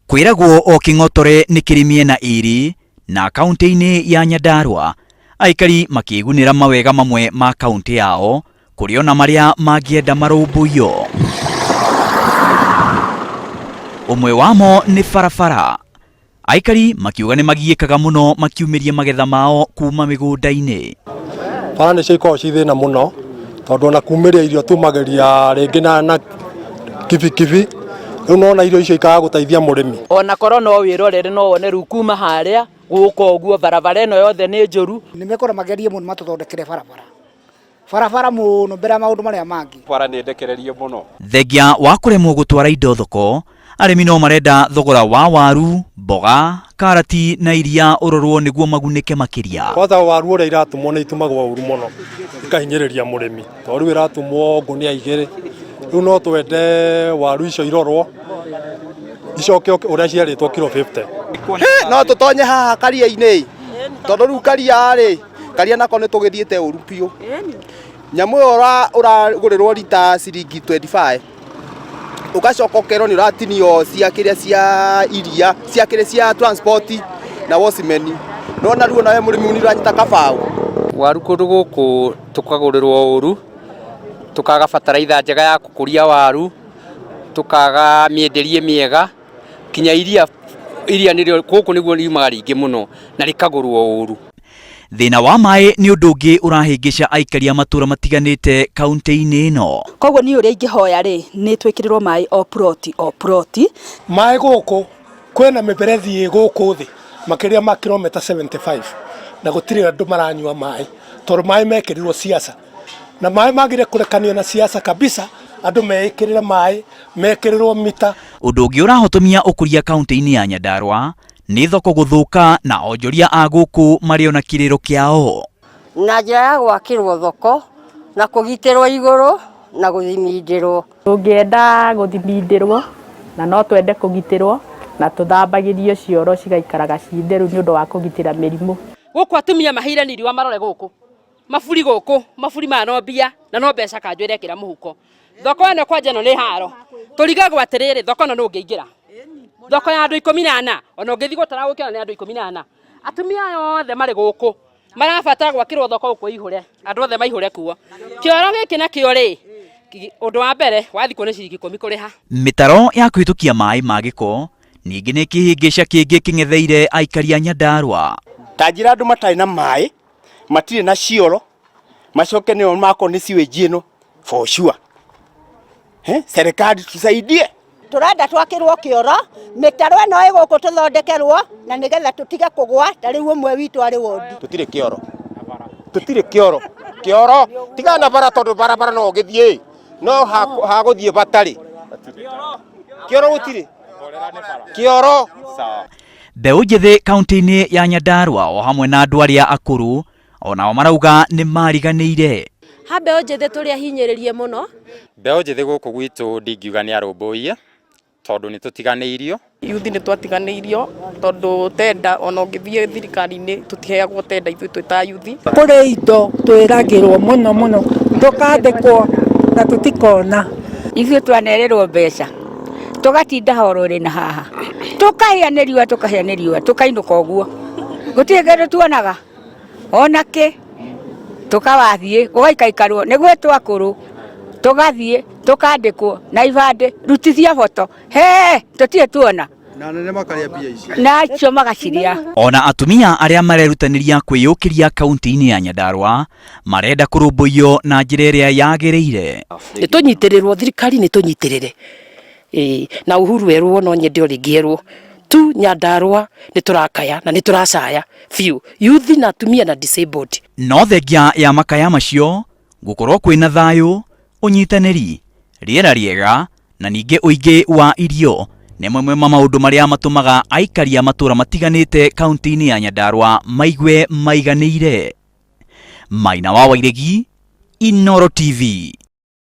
Kwĩragwo o kĩng'otore nĩ kĩrĩ mĩena ĩrĩ na kauntĩ-inĩ ya Nyandarua aikari makĩgunĩra mawega mamwe ma kauntĩ yao kũrĩ ona marĩa mangĩenda marũmbũiyo. Ũmwe wamo nĩ barabara. Aikari makiuga nĩ magiĩkaga mũno makiumĩria magetha mao kuma mĩgũnda-inĩ. Bara nĩcio ikoragwo ci thĩna mũno tondũ ona kumĩria irio tumagĩria rĩngĩ na, na kibikibi rĩu nona irio icio ikaga gũteithia mũrĩmi. Ona korwo no wĩrorere no wone rĩu kuma harĩa gũka ũguo barabara ĩno yothe nĩ njũru. Nĩ mekũra magerie mũno matũthondekere barabara barabara mũno mbere ya maũndũ marĩa mangĩ. Bara nĩ ndekererie mũno. Thengia wa kũremwo gũtwara indo thoko, arĩmi no marenda thogora wa waru, mboga, karati na iria ũrorwo nĩguo magunĩke makĩria. Kwanza waru ũrĩa iratumwo nĩ itumagwo ũru mũno ikahinyĩrĩria mũrĩmi tondũ rĩu ĩratumwo ngũnia igĩrĩ rĩu no twende waru icio irorwo icoke ũrĩa ciarĩtwo kiro 50. No tũtonye haha karia-inĩ tondũ rĩu karia rĩ karia nako nĩ tũgĩthiĩte ũru biũ. Nyamũ ĩyo ũragũrĩrwo rita ciringi 25 ũgacoka ũkerwo nĩ ũratinio cia kĩrĩa cia iria cia kĩrĩa cia transport na wocimeni no na rĩu onawe mũrĩmi nĩ ũranyita kabaũ. Waru kũndũ gũkũ tũkagũrĩrwo ũru, tũkaga bataraitha njega ya gũkũria waru, tũkaga mĩenderie mĩega. Kinya iria, iria nĩrĩo gũkũ nĩguo riumaga rĩingĩ mũno na rĩkagũrwo ũru. Thĩna wa maĩ nĩ ũndũ ũngĩ ũrahĩngĩca aikari a matũra matiganĩte kaunti-inĩ ĩno. Koguo niĩ ũrĩa ingĩhoya rĩ, nĩ twĩkĩrĩrwo maĩ o ploti o ploti. Maĩ gũkũ kwĩna mĩberethi ĩ gũkũ thĩ makĩria ma kilomita 75 na gũtirĩ andũ maranyua maĩ tondũ maĩ mekĩrirwo siasa na maĩ magire kũrekanio na siasa kabisa andũ meĩkĩrĩre maĩ mekĩrĩrwo mita. Ũndũ ũngĩ ũrahotomia ũkũria kaunti-inĩ ya Nyandarua nĩ thoko gũthũka na onjoria a gũkũ marĩ o na kĩrĩro kĩao. Na njĩra ya gwakĩrwo thoko na kũgitĩrwo igũrũ na gũthimindĩrwo. Tũngĩenda gũthimindĩrwo na no twende kũgitĩrwo na tũthambagĩrio cioro cigaikaraga ci theru nĩ ũndũ wa kũgitĩra mĩrimũ. Gũkũ atumia maheire nĩ riũa marore gũkũ maburi gũkũ maburi maya no mbia na no mbeca kanjũ ĩrekĩra mũhuko. Thoko ĩno kwanja ĩno nĩ haro tũrigagwo atĩrĩrĩ thoko ĩno nũ ũngĩingĩra thoko ya andũ ikũmi na ana ona ũngĩthiĩ gũtara gũkĩona nĩ andũ ikũmi na ana atumia aya othe marĩ gũkũ marabatara gwakĩrwo thoko gũkũ ihũre andũ othe maihũre kuo kĩoro gĩkĩ nakĩo rĩ ũndũ wa mbere wathiĩ kuo nĩ ciringi ikũmi kũrĩha. Mĩtaro ya kũhĩtũkia maĩ ma gĩko ningĩ nĩ kĩhĩngĩca kĩngĩ kĩng'etheire aikari a Nyandarua. Ta njĩra andũ matarĩ na maĩ matirĩ na cioro macoke nĩo makorwo nĩ sewage ĩno for sure. Eh, serikali tusaidie. Tũrenda twakĩrwo kĩoro, mĩtaro ĩno ĩ gũkũ tũthondekerwo na nĩgetha tũtige kũgwa ta rĩu ũmwe witũ arĩ wondi. Tũtirĩ kĩoro, tũtirĩ kĩoro, kĩoro tigana na bara tondũ barabara no ũgĩthiĩ no ha gũthiĩ batarĩ kĩoro gũtirĩ kĩoro. Mbeũ njĩthĩ kaunti-inĩ ya Nyandarua o hamwe na andũ arĩa akũrũ o nao marauga nĩ mariganĩire. Ha mbeũ njĩthĩ tũrĩ ahinyĩrĩrie mũno. Mbeũ njĩthĩ gũkũ gwitũ ndingiuga nĩ arũmbũiye tondũ nĩ tũtiganĩirio. Yuthi nĩ twatiganĩirio tondũ tenda ona ũngĩthiĩ thirikari-inĩ tũtiheagwo tenda ithuĩ twĩ ta yuthi. Kũrĩ indo twĩragĩrwo mũno mũno tũkandĩkwo na tũtikona. Ithuĩ twanererwo mbeca tũgatinda horũrĩ na haha tũkahĩa nĩ riũa tũkahĩa nĩ riũa tũkainũka ũguo gũtirĩ kĩndũ tuonaga ona kĩ tũkawathiĩ gũgaikaikarwo nĩ gwĩtwo akũrũ tũgathiĩ tũkandĩkwo na ibandĩ rutithia boto he tũtirĩ tuona Na anene makarĩa mbia icio. Na acio magaciria. Ona atumia arĩa marerutanĩria kwĩyũkĩria kaunti-inĩ ya Nyandarua marenda kũrũmbũiyo na njĩra ĩrĩa yagĩrĩire. Nĩ tũnyitĩrĩrwo, thirikari nĩ tũnyitĩrĩre. Ĩĩ, na Uhuru erwo no nyende o rĩngĩ erwo tu Nyandarua nĩ tũrakaya na nĩ tũracaya biũ, youth na atumia na disabled. No thengia ya makaya macio, gũkorwo kwĩna thayũ, ũnyitanĩri, rĩera rĩega na ningĩ ũingĩ wa irio nĩ mamwe ma maũndũ marĩa matũmaga aikari a matũra matiganĩte kaunti-inĩ ya Nyandarua maigue maiganĩire. Maina wa Wairegi, Inooro TV.